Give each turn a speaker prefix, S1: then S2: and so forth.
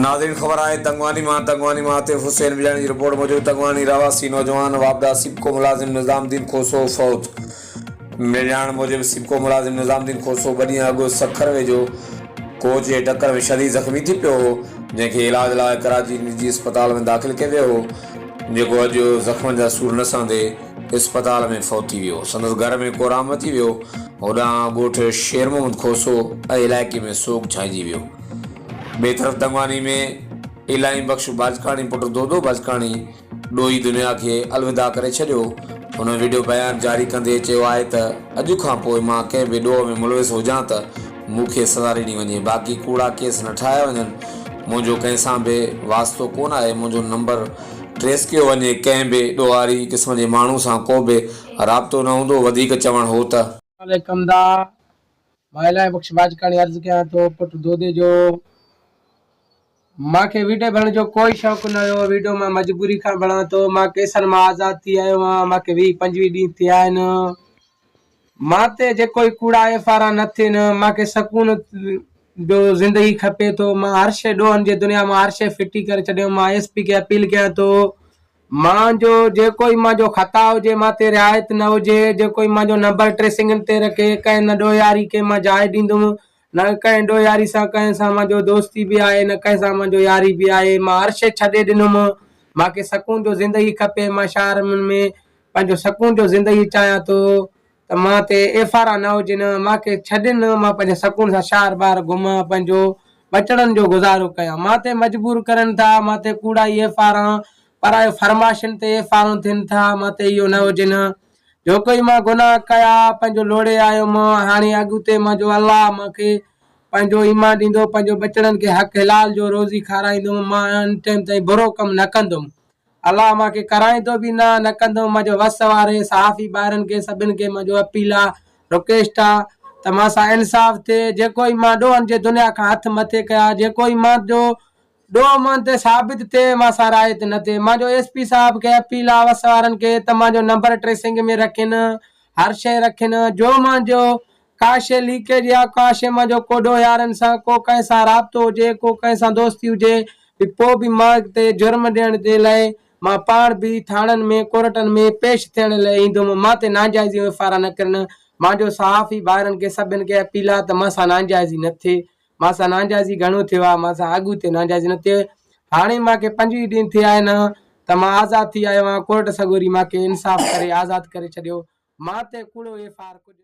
S1: ناظرين خبر آهي تنگواني مان تنگواني مان عاطف حسين بجاڻي جي رپورٽ موجب تنگواني رهواسي نوجوان واپڊا سيپڪو ملازم نظام الدين کوسو فوت ملياڻ موجب سيپڪو ملازم نظام الدين کوسو ٻه ڏينهن اڳ سکر ويجهو ڪوچ جي ٽڪر ۾ شديد زخمي ٿي پيو هو جنهن کي علاج لاء ڪراچي نجي اسپتال ۾ داخل ڪيو ويو هو جيڪو اڄ زخمن جا سور نه سهندي اسپتال ۾ فوت ٿي ويو سندس گهر ۾ ڪهرام مچي ويو هوڏانهن ڳوٺ شير محمد کوسو ۽ علائقي ۾ سوڳ ڇانئجي ويو. ٻئي طرف دنگواني ۾ الاهي بخش باجڪاڻي پٽ دودو باجڪاڻي ڏوهي دنيا کي الوداع ڪري ڇڏيو. هن وڊيو بيان جاري ڪندي چيو آهي ته اڄ کان پوء مان ڪنهن به ڏوهه ۾ ملوث هجان ته مون کي سزا ڏني وڃي باقي ڪوڙا ڪيس نه ٺاهيا وڃن منهنجو ڪنهن سان به واسطو ڪونه آهي منهنجو نمبر ٽريس ڪيو وڃي ڪنهن به ڏوهاري قسم جي ماڻهو سان ڪو به رابطو نه هوندو وڌيڪ چوڻ هو ته.
S2: عليڪم دا مان الاهي بخش باجڪاڻي عرض ڪيان ٿو پٽ دودي جو مان کي ويڊيو بڻڻ جو ڪوئي شوق نه هيو ويڊيو مان مجبوري کان بڻان ٿو مان ڪيسن مان آزاد ٿي آيو آهيان مان کي 20 25 ڏينهن ٿيا آهن مان تي جيڪو ئي ڪوڙا ايف آر آر نه ٿين مان کي سڪون جو زندگي کپي ٿو مان هر شي ڏوهن جي دنيا مان هر شي ڦٽي ڪري ڇڏيو مان ايس پي کي اپيل ڪيان ٿو مان جو جيڪو ئي مان جو خطا هجي مان تي رعايت نه هجي، جيڪو ئي مان جو نمبر ٽريسنگن تي رکي، ڪنهن نه ڏوهياري کي مان جاء ڏيندم، نه ڪنهن ڏوهياري سان ڪنهن سان مان جو دوستي به آهي، نه ڪنهن سان مان جو ياري به آهي، مان هر شيء ڇڏي ڏنم، مان کي سڪون جو زندگي کپي، مان شهرن ۾ پنهنجو سڪون جو زندگي چاهيان ٿو ته مان تي ايف آر آر نه هجن، مان کي ڇڏين، مان پنهنجي سڪون سان شهر ٻاهر گهمان، پنهنجو ٻچڙن جو گذارو ڪيان. مان تي مجبور ڪرين ٿا، مان تي ڪوڙا ئي ايف آر آر پرايو فرمائشن تي ايف آرون ٿين ٿا، مان تي اهو نه هجن. جو ڪوئي مان گناهه ڪيا، پنهنجو لوڙي آيم، هاڻي اڳتي مان جو الله مان کي پنهنجو ايمان ڏيندو، پنهنجو ٻچڙن کي حق حلال جو روزي کارائيندم، مان ان ٽيم تائين برو ڪم نه ڪندم. الله مان کي ڪرائيندو به نه، نه ڪندم، مان جو وس واري صحافي ڀائرن کي سڀن کي مان جو اپيل آ، رڪويسٽ آ ته مان سان انصاف ٿئي، جيڪو ئي مان ڏوهن جي دنيا کان هٿ مٿي ڪيا، جيڪو ئي مان جو ڏوهه مان تي ثابت ٿئي، مان سان رعايت نه ٿئي. مان جو ايس پي صاحب کي اپيل آ، وس وارن کي ته مان جو نمبر ٽريسنگ ۾ رکين، هر شيء رکين، جو مان جو ڪا شيء ليڪيج يا ڪا شيء مان جو ڪو ڏوهيارن سان ڪو ڪنهن سان رابطو هجي، ڪو ڪنهن سان دوستي هجي به پوء به مان تي جرم ڏيڻ جي لئه مان پاڻ به ٿاڻن ۾ ڪورٽن ۾ پيش ٿيڻ لئه ايندم، مان تي ناجائزيون ايف آر نه ڪرن، مان جو صحافي ڀائرن کي سڀن کي اپيل آ ته مان سان ناجائزي نه ٿئي، مان سان ناجائزي گهڻو ٿيو آ، مان سان اڳ تي ناجائزي نه ٿئي، هاڻي مان کي 25 ڏينهن ٿيا آهن ته مان آزاد ٿي آيو آهيان، ڪورٽ سڳوري مان کي انصاف ڪري آزاد ڪري ڇڏيو، مان تي ڪوڙو ايف آر ڪجهه نه.